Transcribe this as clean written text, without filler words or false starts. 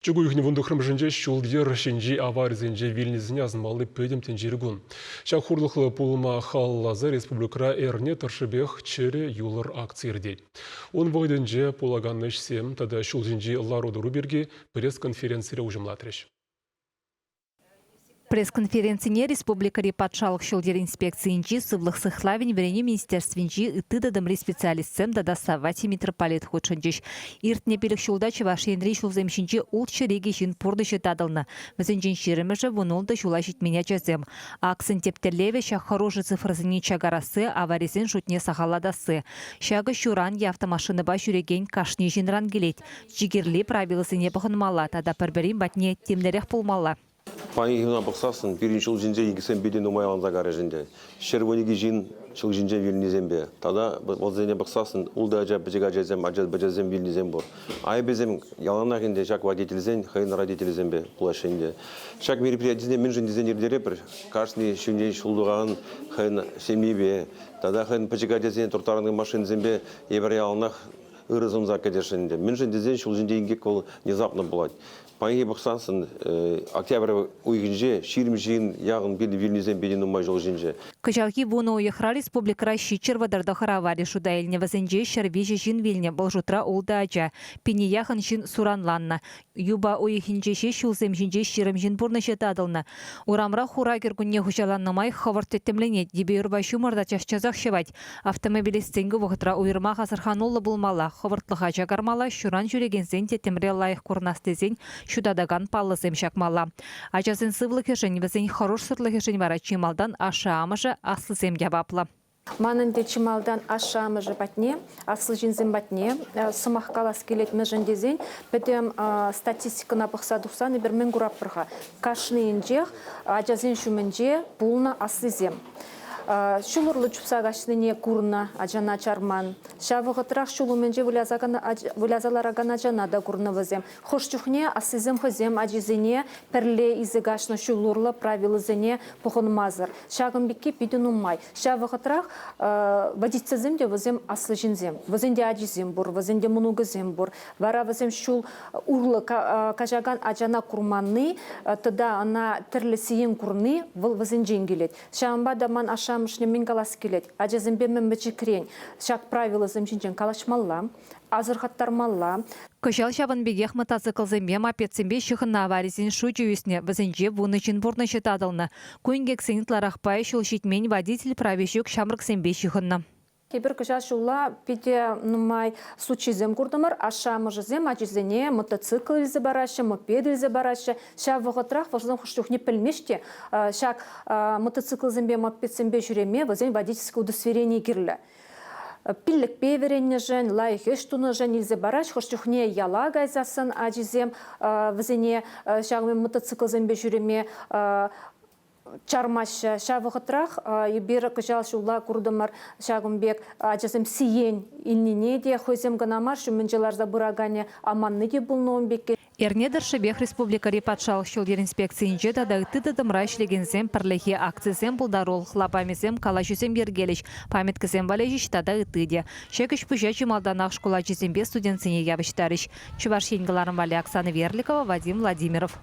Чӳк уйӑхӗн вунтӑххӑрмӗшӗнче ҫул-йӗр ҫинчи аварисенче вилнисене асӑнмалли пӗтӗм тӗнчери кун. Ҫак хурлӑхлӑ пулӑма халалласа республикӑра эрне тӑршшӗпех Чӗрӗ юлӑр акци иртет. Ун вӑхӑтӗнче пулакан ӗҫсем тата ҫул ҫинчи лару-тӑру пирки пресс-конференцире уҫӑмлатрӗҫ. Пресс-конференцине республикӑри патшалӑх ҫул-йӗр инспекцийӗнчи сывлӑх сыхлавӗн вӗренӳ министерствинчи ытти тытӑмри специалистсем тата Савватий митрополит хутшӑнчӗҫ. Иртнӗ 5 ҫулта Чӑваш Енри ҫулсем ҫинче ултҫӗр икӗ ҫын пурнӑҫӗ татӑлнӑ. Вӗсенчен ҫирӗмӗшӗ 16 ҫула ҫитмен ачасем. Акцин тӗп тӗллевӗ ҫак хӑрушӑ цифрӑсене чакарасси, аварисен шутне сахаллатасси. Ҫакӑ ҫуран е автомашинӑпа ҫӳрекен кашни ҫынран килет. Чи кирли правилӑсене пӑхӑнмалла тата пӗр-пӗрин патне тимлӗрех пулмалла. Паянхи куна пӑхсассӑн пирӗн ҫул ҫинче икӗсем питӗ нумайланса карӗҫ ӗнтӗ. 112 ҫын ҫул ҫинче вилнисемпе тата вӗсене пӑхсассӑн ултӑ ача, пӗчӗк ачасем, ача-пӑчасем вилнисем пур. Айӑпӗсем яланах ӗнтӗ ҫак водительсен хӑйӗн родителӗсемпе пулаҫҫӗ ӗнтӗ. Ҫак мероприятисене мӗншӗн тесен ирттеретпӗр. Кашни ҫӳнчен ҫул тухакан хӑйӗн ҫемйипе тата хӑйӗн пӗчӗк ачасене турттарнӑ машинӑсемпе эпир яланах ырӑ сунса кӗтесшӗн ӗнтӗ. Мӗншӗн тесен ҫул ҫинче инкек вӑл внезапно пулать. Паянхи пӑхсассӑн октябрь уйӑхӗнче 20 ҫын яхӑн вилнисем питӗ нумай ҫул ҫинче. Кӑҫалхи 10 уйӑхра республикӑра 739 авари шута илнӗ. Вӗсенче 103 ҫын вилнӗ, вӑл шутра ултӑ ача. Пине яхӑн ҫын суранланнӑ. Юпа уйӑхӗнче ҫеҫ ҫулсем ҫинче 20 ҫын пурнӑҫӗ татӑлнӑ. Урамра хура кӗркунне хуҫаланнӑ май хӑвӑрт тӗттӗмленет, йӗпе юрпа ҫумӑр та час-часах ҫӑвать. Автомобилистсен ку вӑхӑтра уйрӑмах асӑрхануллӑ пулмалла, хӑвӑртлӑха чакармалла, ҫуран ҫӳрекенсен тӗттӗмре лайӑх курӑнас тесен ҫутатакан паллӑсем ҫакмалла. Ачасен сывлӑхӗшӗн, вӗсен хӑрушсӑрлӑхӗшӗн вара чи малтан ашшӗ-амӑшӗ, аслисем яваплӑ. Манӑн те чи малтан ашшӗ-амӑшӗ патне, аслӑ ҫынсем патне сӑмах калас килет, мӗншӗн тесен пӗтӗм статистикӑна пӑхса тухсан эпир мӗн куратпӑр-ха? Кашнийӗнчех ачасен ҫумӗнче пулнӑ аслисем. Ҫул урлӑ чупса каҫнине курнӑ ачана чарман. Ҫав вӑхӑтрах ҫул умӗнче выляса ларакан ачана та курнӑ вӗсем. Хӑш чухне аслисем хӑйсем ачисене пӗрле илсе каҫнӑ ҫул урлӑ правилӑсене пӑхӑнмасӑр. Ҫакӑн пекки питӗ нумай. Ҫав вӑхӑтрах водительсем те вӗсем аслӑ ҫынсем. Вӗсен те ачисем пур, вӗсен те мӑнукӗсем пур. Вара вӗсем ҫул урлӑ каҫакан ачана курманни тата ӑна тӗрлӗ сиен курни вӑл вӗсенчен килет. Ҫавӑнпа та ман ашшӗ-амӑшне мӗн калас килет? Ачасемпе мӗн пӗчӗкрен ҫак правилӑсем ҫинчен калаҫмалла, асӑрхаттармалла. Кӑҫал ҫавӑн пекех мотоциклсемпе, мопедсемпе ҫыхӑннӑ аварисен шучӗ ӳснӗ, вӗсенче 10 ҫын пурнӑҫӗ татӑлнӑ. Ку инкексен ытларах пайӗ ҫул ҫитмен водитель прави ҫук ҫамрӑксемпе ҫыхӑннӑ. Эпир кӑҫал ҫулла питӗ нумай случайсем куртӑмӑр. Ашшӗ-амӑшӗсем ачисене мотоцикл илсе параҫҫӗ, мопед илсе параҫҫӗ. Ҫав вӑхӑтрах вӗсем хӑш чухне пӗлмест те ҫак мотоциклсемпе, мопедсемпе ҫӳреме вӗсен водительское удостоверени кирлӗ. Пиллӗкпе вӗреннӗшӗн, лайӑх ӗҫ тунӑшӑн илсе параҫ. Хӑш чухне яла кайсассӑн ачисем вӗсене ҫав мотоциклсемпе ҫӳреме чармаҫҫӗ. Ҫав вӑхӑтрах эпир кӑҫал ҫулла куртӑмӑр ҫакӑн пек ачасем сиен илнине те хӑйсем кӑна мар ҫумӗнче ларса пыраканӗ аманни те пулнӑ ун пекки. Эрне тӑршшӗпех республикӑри патшалӑх ҫул-йӗр инспекцийӗнче тата ытти тытӑмра ӗҫлекенсем пӗрлехи акцисем, пултарулӑх лапамӗсем, калаҫусем йӗркелӗҫ, памяткӑсем валеҫӗҫ тата ытти те. Ҫак ӗҫ-пуҫа чи малтанах шкул ачисемпе студентсене явӑҫтарӗҫ. Чӑваш Ен кӑларӑм валли Оксана Верликова, Вадим Владимиров.